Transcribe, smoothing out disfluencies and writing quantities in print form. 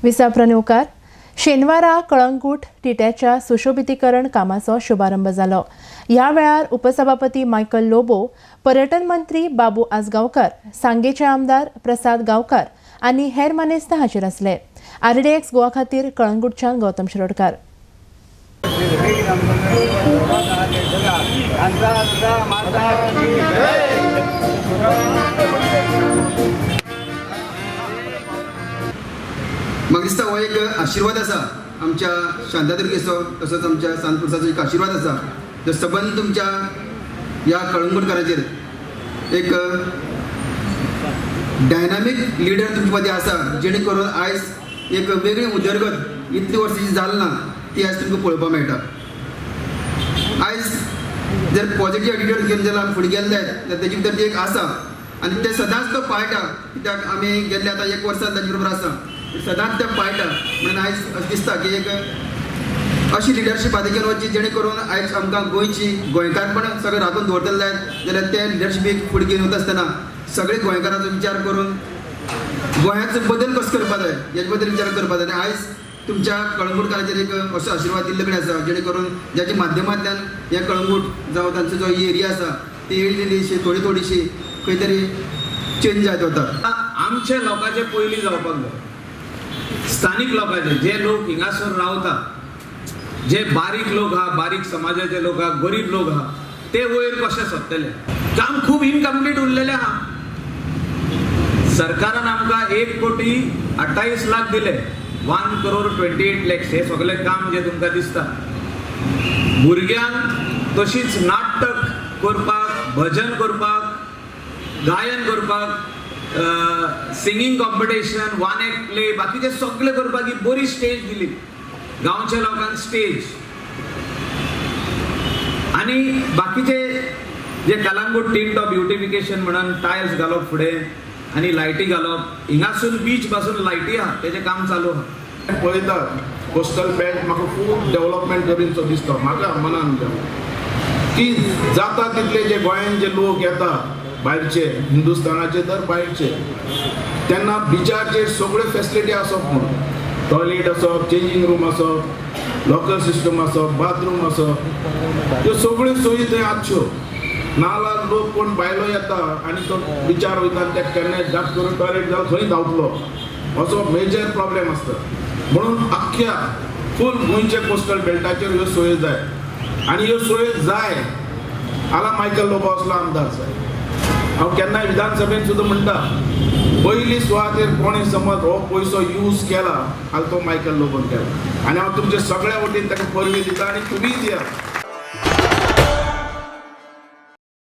विसाप्र शेनवारा कळंगूट टिट्याच्या सुशोभितीकरण कामाचो शुभारंभ जालो. ह्या वेळार उपसभापती मायकल लोबो, पर्यटन मंत्री बाबू आजगांवकर, सांगेचे आमदार प्रसाद गांवकर आनी हेर मानेस्त हाजीर आसले. आरडीएक्स गोवा खातीर कळंगूटच्यान गौतम शिरोडकर. म्हाका दिसता हो एक आशिर्वाद आसा आमच्या शांतादुर्गेचो, तसोच आमच्या सांतपुरसाचो एक आशिर्वाद आसा जो सबंद तुमच्या ह्या कळंगूटकाराचेर एक डायनामीक लिडर तुमचे मदीं आसा, जेणे करून आयज एक वेगळी उदरगत इतली वर्सां जी जाली ना ती आयज तुमकां पळोवपाक मेळटा. आयज जर पॉझिटीव एटिट्यूड घेवन जाल्यार आमी फुडें गेले जाल्यार तेजी भितर ती एक आसा आनी ते सदांच तो पाळटा, कित्याक आमी गेल्ले आतां एक वर्सान ताजे बरोबर आसा, सदांच ते पाळटा. म्हणून आयज अशें दिसता की एक अशी लिडरशीप आदी घेवन वचची जेणे करून आयज आमकां गोंयची गोंयकारपण सगळें राखून दवरतले जायत जाल्यार ते लिडरशिपीक फुडें घेवन वता आसतना सगळे गोंयकारांचो विचार करून गोंयाचो बदल कसो करपाक जाय हेजे बद्दल विचार करपाक जाय. आनी आयज तुमच्या कळंगूटकाराचेर एक असो आशिर्वाद दिल्ले कडेन आसा जेणे करून ज्याच्या माध्यमांतल्यान हे कळंगूट जावं तांचो जो एरिया आसा ती इल्ली इल्लीशी थोडी थोडीशी खंय तरी चेंज जायत वता. आमच्या लोकांचे पयलीं जावपाक जाय, स्थानीक लोकांचे, जे लोक हिंगासर रावता, जे बारीक लोक आहा, बारीक समाजाचे लोक आहा, गरीब लोक आहा, ते वयर कशे सोदतले. काम खूब इनकम्प्लीट उरलेलें आहा. सरकारान आमकां 1,28,00,000 दिले, 1,28,00,000. हे सगळें काम जें तुमकां दिसता, भुरग्यांक तशीच नाटक करपाक, भजन करपाक, गायन करपाक, singing competition, one act play, बाकीचे सगळे करपाक ही बरी स्टेज दिली गांवच्या लोकांक स्टेज. आनी बाकीचे जे कलांगूट टीन टॉप ब्युटिफिकेशन म्हणून टायल्स घालप फुडें आनी लायटी घालप, हिंगासून बीच पासून लायटी आहा, तेजें काम चालू आहा. पळयता कोस्टल बेल्ट म्हाका खूब डेवलपमेंट करीनसो दिसता म्हाका मनान की जाता तितले जे गोंयान जे लोक येता भायरचे, हिंदुस्तानाचे तर भायरचे, तेन्ना बिचारचेर सगळ्यो फेसिलिटी आसप म्हणून टॉयलेट आसप, चेंजींग रूम आसप, लॉकर सिस्टम आसप, बाथरूम आसप, ह्यो सगळ्यो सोयी थंय आसच्यो. नाजाल्यार लोक कोण भायलो येता आनी तो बिचार वयता आनी तेका केन्नाय जात करून टॉयलेट जावन खंय धांवतलो, असो मेजर प्रॉब्लेम आसता. म्हणून आख्ख्या फूल गोंयच्या कोस्टल बेल्टाचेर ह्यो सोयी जाय आनी ह्यो सोयी जाय. आला मायकल लोबो असलो आमदार जाय. हांव केन्नाय विधानसभेन सुद्दां म्हणटा, पयली सुवातेर कोणें समज हो पयसो यूज केला जाल्यार तो मायकल लोबोन केला. आनी हांव तुमच्या सगळ्या वतीन ताका परबीं दिता आनी तुमीय दियात.